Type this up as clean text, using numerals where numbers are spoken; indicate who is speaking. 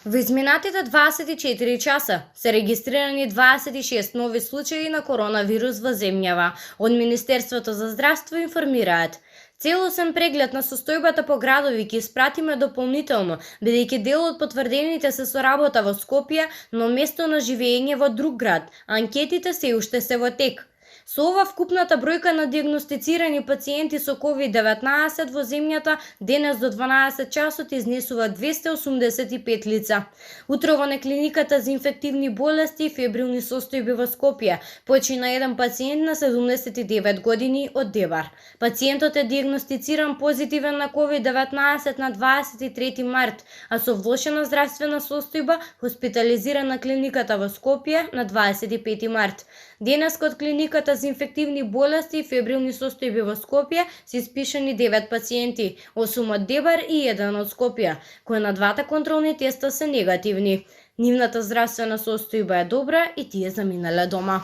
Speaker 1: Во изминатите 24 часа се регистрирани 26 нови случаи на коронавирус во земјава. Од Министерството за здравство информираат. Целосен преглед на состојбата по градови ќе испратиме дополнително, бидејќи дел од потврдените се со работа во Скопје, но место на живење во друг град. Анкетите се уште се во тек. Со ова вкупната бројка на диагностицирани пациенти со COVID-19 во земјата денес до 12 часот изнесува 285 лица. Утрово на клиниката за инфективни болести и фебрилни состојби во Скопје почина еден пациент на 79 години од Дебар. Пациентот е диагностициран позитивен на COVID-19 на 23 март, а со влошена здравствена состојба хоспитализиран на клиниката во Скопје на 25 март. Денес код клиниката за инфективни болести и фебрилни состојби во Скопје се испишани 9 пациенти, 8 од Дебар и 1 од Скопје, кои на двата контролни теста се негативни. Нивната здравствена состојба е добра и тие заминале дома.